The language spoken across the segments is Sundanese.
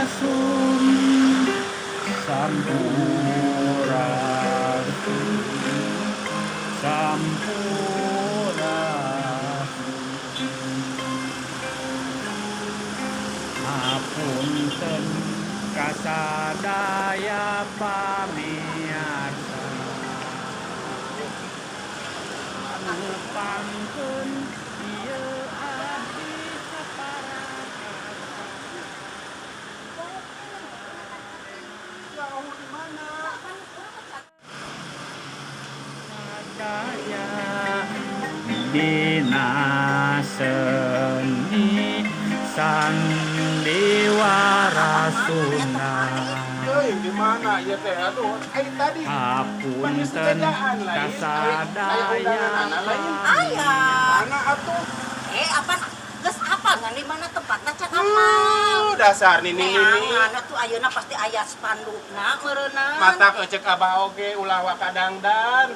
Sampurasun, sampurasun, sampurasun. Hapunten kasadaya pamiarsa, ngepangkeun ieu abdi saparakan. Jauh di mana? Sadaya dina seni sandiwara Sunda. Euy, di mana ieu teh? Aduh, ai tadi Hapunten kasadaya. Aya. Mana atuh? Eh, apa geus apa ngan di mana tempatna can apal. Dasar nini nini. Neangan atuh ayeuna pasti aya spandukna meureunna. Matak eceuk abah oge ulah waka dangdan.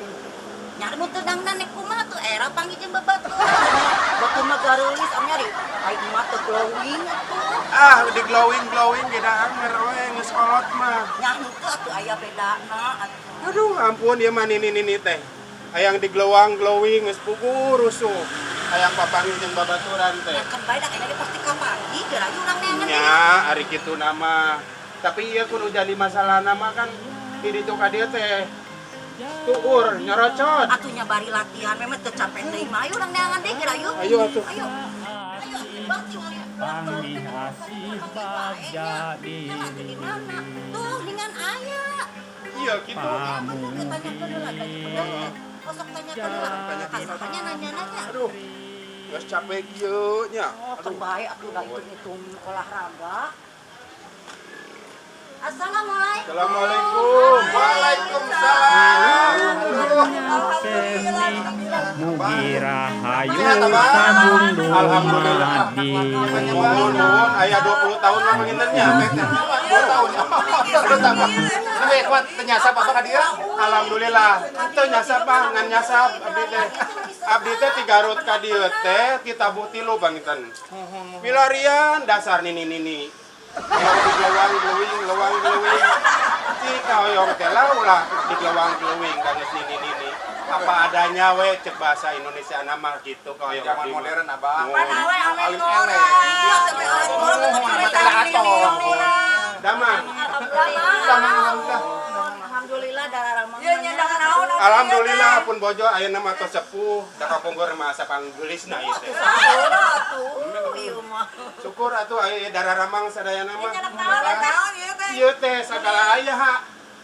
Nya nu teu dangdan nek kumaha tuh era panggih jeung babatuh. Batur mah gareulis amnyari. Ai mah teu glowing atuh. Ah, di glowing glowing ge da anger we geus kolot mah. Nya henteu atuh aya bedana atuh. Aduh, ampun ieu mah nini nini teh. Hayang di glowang glowing geus puguh rusuh. Hayang papanggih jeung babaturan teh. Ya kan bae da kayaknya pasti kapanggih geura urang neangan deui. Nya, ari kitu nama. Tapi ieu kudu jadi masalah nama kan di ditu ka dieu teh. Tuur nyorocot. Atuh nya bari latihan memang teu capek deui mah. Ayo urang neangan deui geura yuk. Ayo atuh. Ayo. Ayo atuh bang. Panggih asih bagja diri. Tuh dengan aya. Iya kitu. Tanyakeun heula, tanyakeun. Osok tanyakeun heula. Kasahanya nanya-nanya. Aduh. Geus capek kieu nya. Oh, Aduh. terbaik atuh da hitung-hitung olahraga. Assalamualaikum. Assalamualaikum. Waalaikumsalam. Seni mugi rahayu Sehat, Abah? sagung Alhamdulillah. dumadi. Nuhun, nuhun, aya 20 tahun mah pangintennya. 20 tahun. Terus apa? Lebih kuat teu nyasap apa ka dieu? Alhamdulillah. Teu nyasap mah ngan nyasap abdi teh. Abdi teh ti Garut ka dieu teh ditabuh tilu panginten. Milarian dasar nini-nini. Yang di glowang glowing, glowang glowing. Si kahoyong teh lah ulah di glowang glowing ka geus nini-nini. Apa adanya we cek bahasa Indonesia nama gitu kahoyong Zaman abdi mah. modern abah. Nuhun. Alim eleh. Damang. Alhamdulillah. Alhamdulillah darah ramah. Alhamdulillah pun bojo ayeuna mah tos sepuh, da kapungkur mah asa panggeulisna ieu teh. Atuh, ieu mah. Syukur atuh aya darah ramang sadayana mah. Naon ieu teh? Ieu teh sagala aya ha.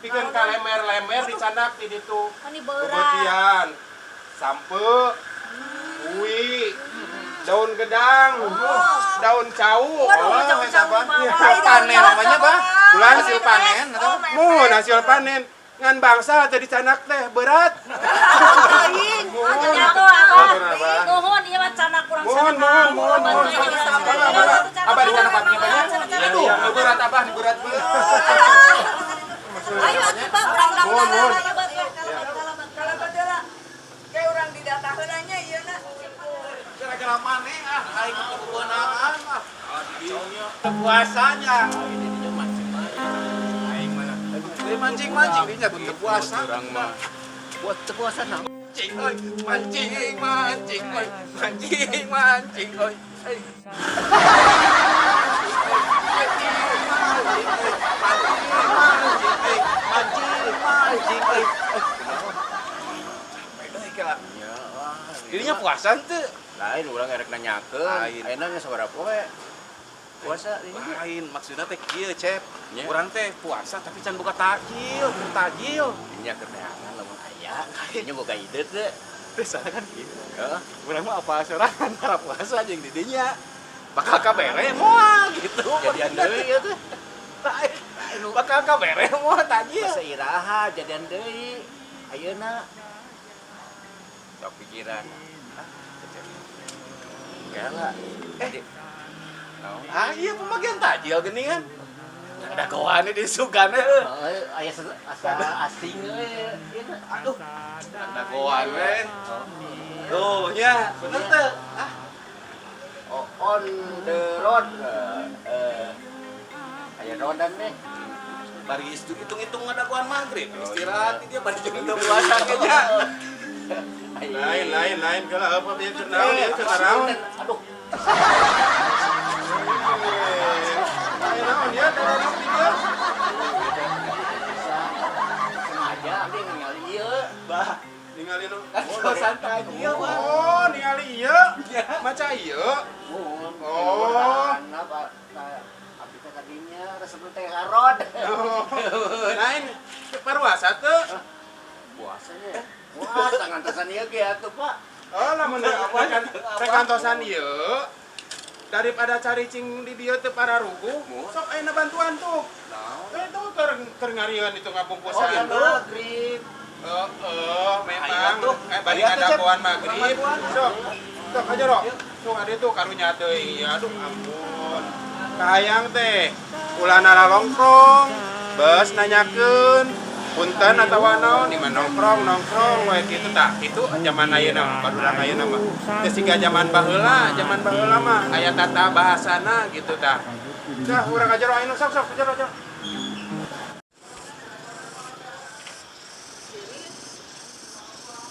Pikeun ka lemer-lemer dicandak di ditu. Mani beurang. Bebetian, sampe, uwi, daun gedang, daun cau. Waduh, Oh, daun eta cau mah. mah. Iya. Panen namanya, Bah. Bulan Hasil panen atau? Mun hasil panen ngan bangsa teh dicandak teh berat. Aing. Nuhun, Abah. Nuhun ieu mah cana kurang Mohon, mohon, mohon, mohon. Abah di sana paknya banyak. Aduh, nu berat abah, nu berat berat. Ayo atuh Bang, urang Mohon, mohon. daftar. Ayo Bang. Kalau betul kayak orang di dataheunanya ieu na. Kira-kira maneh ah aing mah kebeunangan ah. Teu puasanya. Aing mana? Teu mancing-mancing dinya teu puasa. Urang mah buat teu puasa nah. Mancing euy, mancing mancing euy, mancing mancing euy. Euy. Mancing mancing euy, mancing mancing euy. Capek euy kela. Dirinya puasa henteu? Lain urang erek nanyakeun. Lain. Ayeuna geus sabaraha poe? Puasa ini. Lain maksudna teh kieu, Cep. Nya. Urang teh puasa tapi can buka takjil, buka takjil. Nya keur neangan lamun aya. Nya boga ide teh. Biasana kan kieu. Heeh. Urang mah apa sorangan tara puasa jeung di dinya. Bakal kabere moal gitu. Jadian deui ieu teh. Lain. Bakal kabere moal takjil. Masa iraha jadian deui. Ayeuna. Sok pikiran. Kela. Eh. Naon? Ah iya pembagian takjil geuningan. Ada kawan di sugana heuh. Heeh, aya asa asing euy. Ieu teh. Aduh, ada kawan we. Tuh nya, bener teu? Ah. Oh, On the road. Aya rodan deh. Bari hitung-hitung ngadaguan maghrib, istirahat dia bari jeung teu puasa kayaknya. Lain lain lain kalau apa dia keur naon ieu keur naon. Aduh. Lain naon ya dararuk di dieu. Sengaja abdi ningali ieu. Bah, ningali nu. Oh, santai ieu, Bah. Oh, ningali ieu. Maca ieu. Oh. Abdi teh kadinya resep teh karod. Lain paruasa teu? Puasanya. Wah, ngantosan ieu ge atuh, Pak. Oh, lamun kantosan ieu daripada cari cing di dieu teu pararuguh, sok ayeuna bantuan tuh. Naon? Itu keur ngarieun itu ngabungkusan. Oh, maghrib. Heeh, memang bari ngadagoan maghrib. Sok, sok aja, Rok. Sok ade tuh karunya teuing. Aduh, ampun. Kahayang teh ulah nalongkrong, bes nanyakeun punten atawa naon di mana nongkrong nongkrong we kitu tah kitu zaman ayeuna mah barudak ayeuna mah teu siga zaman baheula mah aya tata bahasana gitu tah. Tah urang ajar ayeuna sok sok ajar ajar.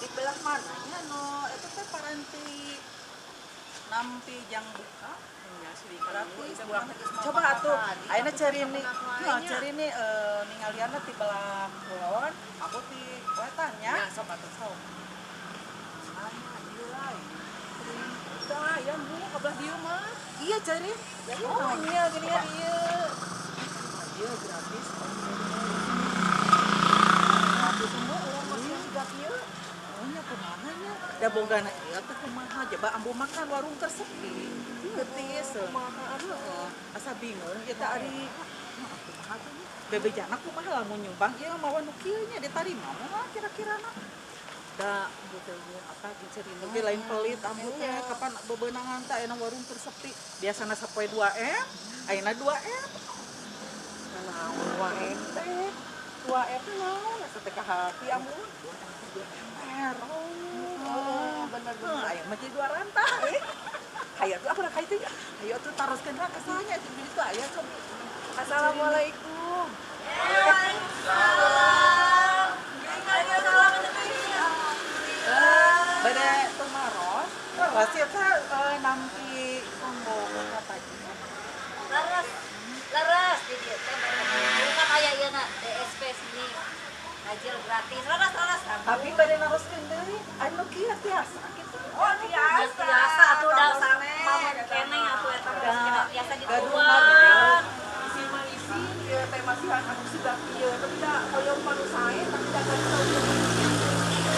Di belah mananya no eta teh paranti nampi jang buka gratis. Coba atuh ayeuna cari nih, nah cari nih ningalianna ti belah kulon, aku ti wetan nya. Sok atuh sok. Aya ieu lain. Tah aya bu ka belah dieu mah. Iya cari. Oh iya gini ya ieu. Ieu gratis. Gratis semua urang masih siga kieu. Oh nya kumaha nya? Da bogana ieu teh kumaha jaba ambu makan warung tersepi. Getis kumaha heeh asa bingung ieu teh ari kumaha teh bebejana kumaha lamun nyumbang ieu mawa nu kieu nya ditarima moal kira-kirana da butuh apa dicerita ge lain pelit ambu teh kapan bebeunangan teh ayeuna warung tersepi biasana sapoe 2M ayeuna 2M naon 2M teh 2M naon asa teh ka hati ambu 2M oh bener-bener aya mah jadi 2 rantai. Ayo tuh aku nak itu ya. Ayo tuh taroskeun lah kesanya itu itu aya coba. Assalamualaikum. Waalaikumsalam. Bade tumaros. Leres eta nampi combo apa aja. Leres. Leres di dieu teh buka aya ieu na DSP seni. Tajil gratis. Leres leres. Tapi bade naroskeun deui anu kieu tiasa kitu. Oh tiasa. Tiasa atuh da pamun keneh atuh eta biasa dituang. Isi mah isi ieu teh masihan anu siga kieu tapi da hoyong manusae tapi da gaduh.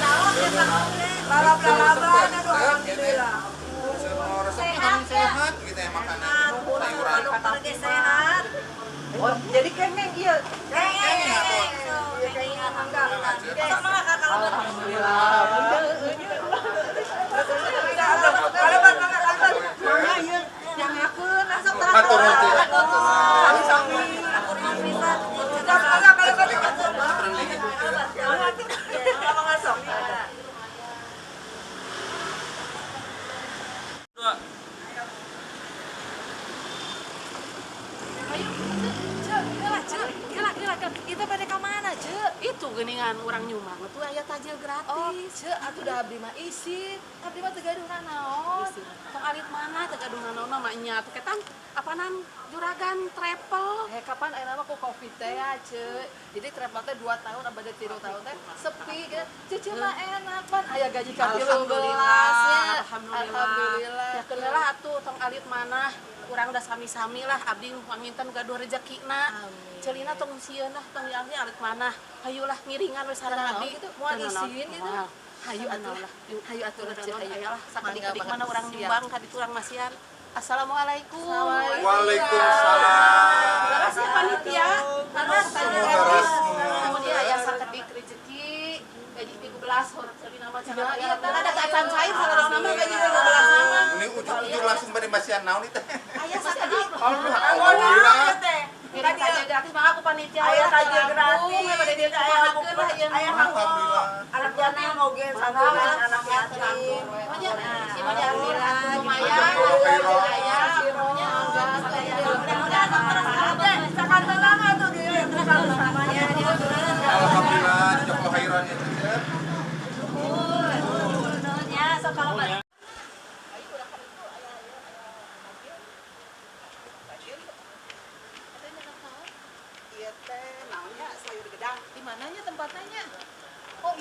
Naon eta oge? Lalap-lalaban aduh alhamdulillah. Sehat sehat gitu ya makanan. Sayuran dokter sehat. Oh, jadi kengeng ieu. Kengeng atuh. Kengeng alhamdulillah. Sok mah ka kalebet. Alhamdulillah. Kalebet mangga kalebet. Mangga ieu nyangakeun asup tah. Hatur nuhun. Sami-sami. Hatur nuhun pisan. Mangga kalebet. Mangga sok. Itu pada ke mana, Cek? Itu geningan orang nyumbang tuh aya tajil gratis. Oh, Cek, atuh da abdi mah isin. Abdi mah teu gaduh nanaon. Tong alit mana teu gaduh nanaon mah nya atuh ketan apanan juragan travel. Eh, kapan ayeuna mah ku Covid teh ya, Cek. Jadi travel teh 2 tahun abade 3 tahun teh sepi gitu. Cece mah enak pan aya gaji ka 13 nya. Alhamdulillah. Alhamdulillah. Ya keun lah atuh tong alit mana urang udah sami-sami lah abdi panginten gaduh rezekina. Celina tong sieun lah tong dialih alit mana. Hayulah ngiringan we sareng abdi gitu moal isin gitu. Hayu atuh lah. Hayu atuh lah hayu lah sakedik-kedik mana urang nyumbang ka ditu urang masihan. Assalamualaikum. Waalaikumsalam. Leres ya panitia. Leres Leres. Mun aya sakedik rezeki gaji 13 hor celina mah cenah ieu teh ada acan cair salarasna mah gaji 13 mah. Ini ujung-ujung langsung bade masihan naon ieu teh. Aya sakedik. Alhamdulillah. Ngiring tajil gratis mah aku panitia. Aya tajil gratis. Pada dia kumahakeun lah ieu. Aya Alhamdulillah. Anak yatim oge santunan anak yatim. Pokoknya si mah diambil lumayan. Alhamdulillah. Aya.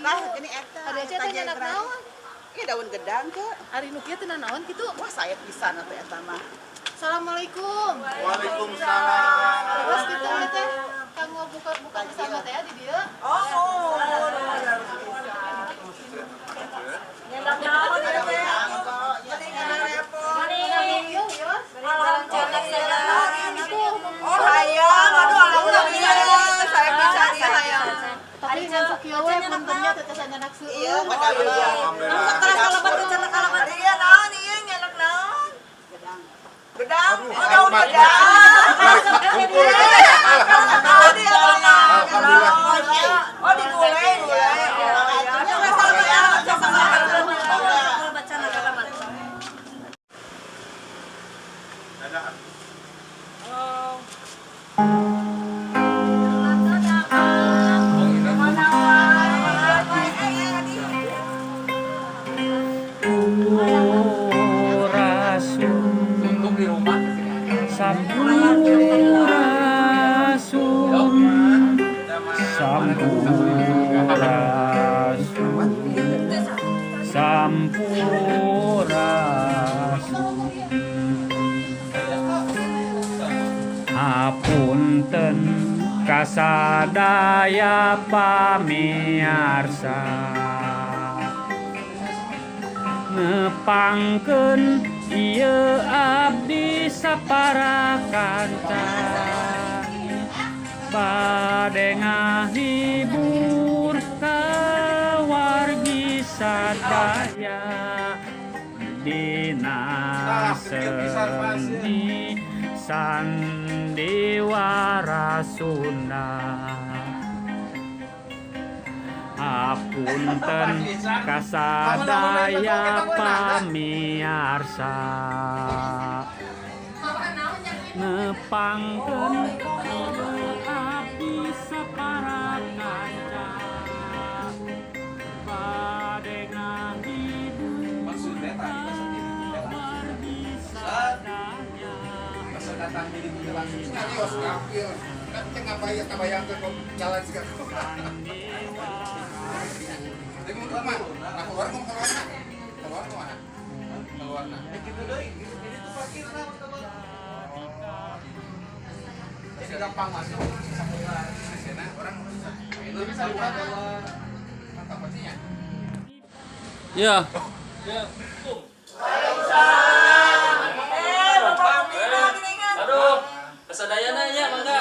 Nah, gini eta. Ari aja teh nyandak naon? Ieu daun gedang ke. Ari nu kieu teh naon kitu? Wah, saya pisan atuh eta mah. Assalamualaikum. Waalaikumsalam. Terus kitu we teh kanggo buka-buka bersama teh di dieu. Oh. Nyandak naon ieu teh? Oh, hayang. Aduh, alhamdulillah. Saya bisa ieu hayang. Tapi ngan sakieu we puntennya teh teh nyandak seueur. Iya, padahal. Alhamdulillah. Kalabat rencana kalabat. Iya, naon ieu nyandak naon? Gedang. Oh, daun Nikmat. gedang. Kumpul. Alhamdulillah. Alhamdulillah. Oh, digulai, gulai. Dadah. Sampurasun. Untuk di rumah kesini aja. Sampurasun. Sampurasun. Sampurasun. Hapunten kasadaya pamiarsa nepangkeun ieu abdi sapara kanca bade ngahibur ka wargi sadaya dina seni sandiwara Sunda. Apunten kasadaya pamiarsa nepangkeun abdi sapara kanca bade ngahibur Maksudnya tadi pas wargi sadaya. Masa datang di itu langsung serius ngambil. Kan kita nggak bayar, nggak bayangkan kok jalan segala. Jadi mau kemana? Nah keluar mau keluar nah. Keluar kemana? Keluar nah. Gitu deh, ini tuh parkir nah. Jadi gampang masuk, susah keluar. Di sana orang susah. Itu bisa keluar. Mantap kuncinya. Ya. Aduh, kesadayana nya mangga.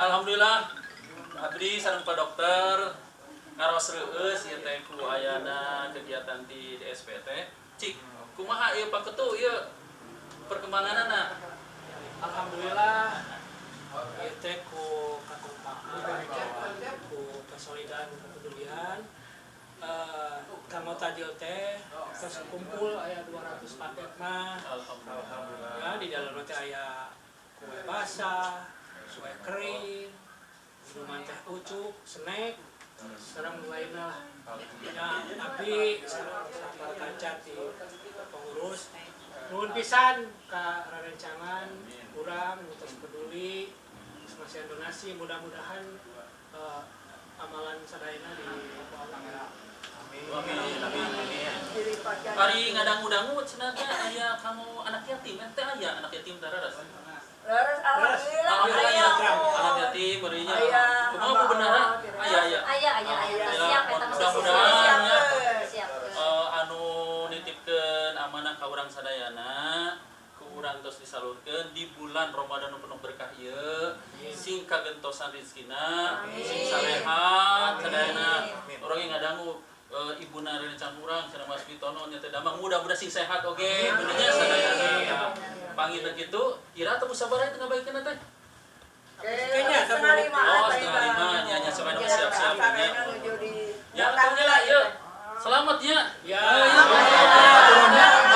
Alhamdulillah. Abdi sareng Pak Dokter ngaros reueus ieu teh ku ayana kegiatan di DSP teh. Cik, kumaha ieu Pak Ketu ieu perkembanganna? Alhamdulillah ieu teh ku kakompakan, ku kasolidan, kepedulian. Kanggo tajil teh terus kumpul aya 200 paket mah. Alhamdulillah. Ya, di dalamnya teh aya kue basah, kue kering, minuman teh ucuk, snack, sareng lainnya lah. Ya, abdi sareng para kanca ti pengurus nuhun pisan ka rerencangan urang nu tos peduli terus masihan donasi, mudah-mudahan amalan sadayana di Allah. Amin, amin, amin. Ari ngadangu-dangu cenah teh aya kanggo anak yatim, teh aya anak yatim teh raras. Leres, alhamdulillah. Alhamdulillah ya, anak yatim berinya. Kumaha bu benar? Aya aya. Aya aya aya siap eta mah. Mudah-mudahan ya. Siap. Anu nitipkeun amanah ka urang sadayana, ku urang tos disalurkeun di bulan Ramadan nu penuh berkah ieu, sing kagentosan rezekina, sing sarehat sadayana. Urang ge ngadangu ibuna rencang urang cenah Mas Witono nya teh damang mudah-mudahan sing sehat oge benernya sadayana. Panginten kitu, ira teu sabar teh ngabaikeun teh. Kayaknya Oh, 4:30 nya nya sampai siap-siap nya. Ya, atuh lah ieu. Selamat ya. Ya.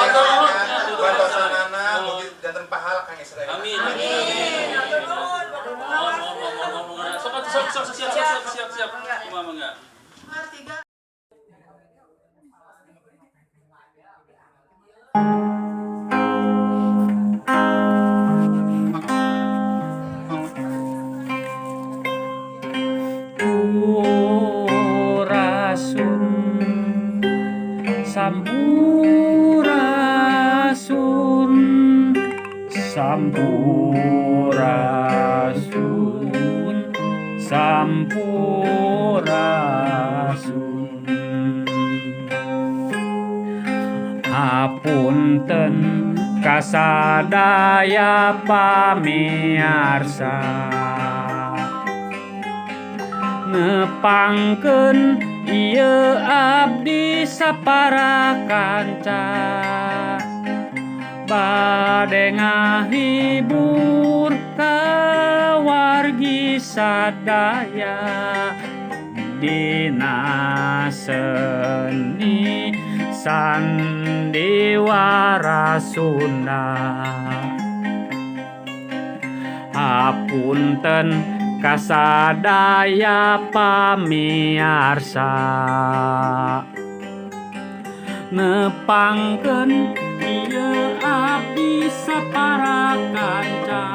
Atur nuhun. Bantosanana mugi janten pahala kang Israel. Amin. Amin. Mohon mohon mohon mohon. Sok atuh sok sok siap siap siap siap. Kumaha mangga. 3. Sampurasun, sampurasun, sampurasun. Hapunten kasadaya pamiarsa, nepangkeun ieu abdi sapara kanca, bade ngahibur ka wargi sadaya dina seni sandiwara Sunda. Hapunten kasadaya pamiarsa, nepangkeun ieu abdi sapara kanca,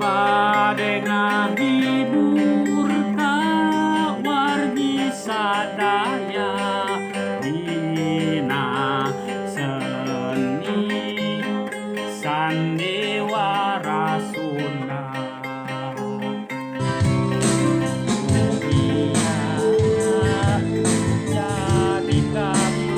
bade ngahibur ka wargi sadaya dina seni sandiwara Sunda. Jadi kamu.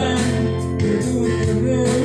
Jalan.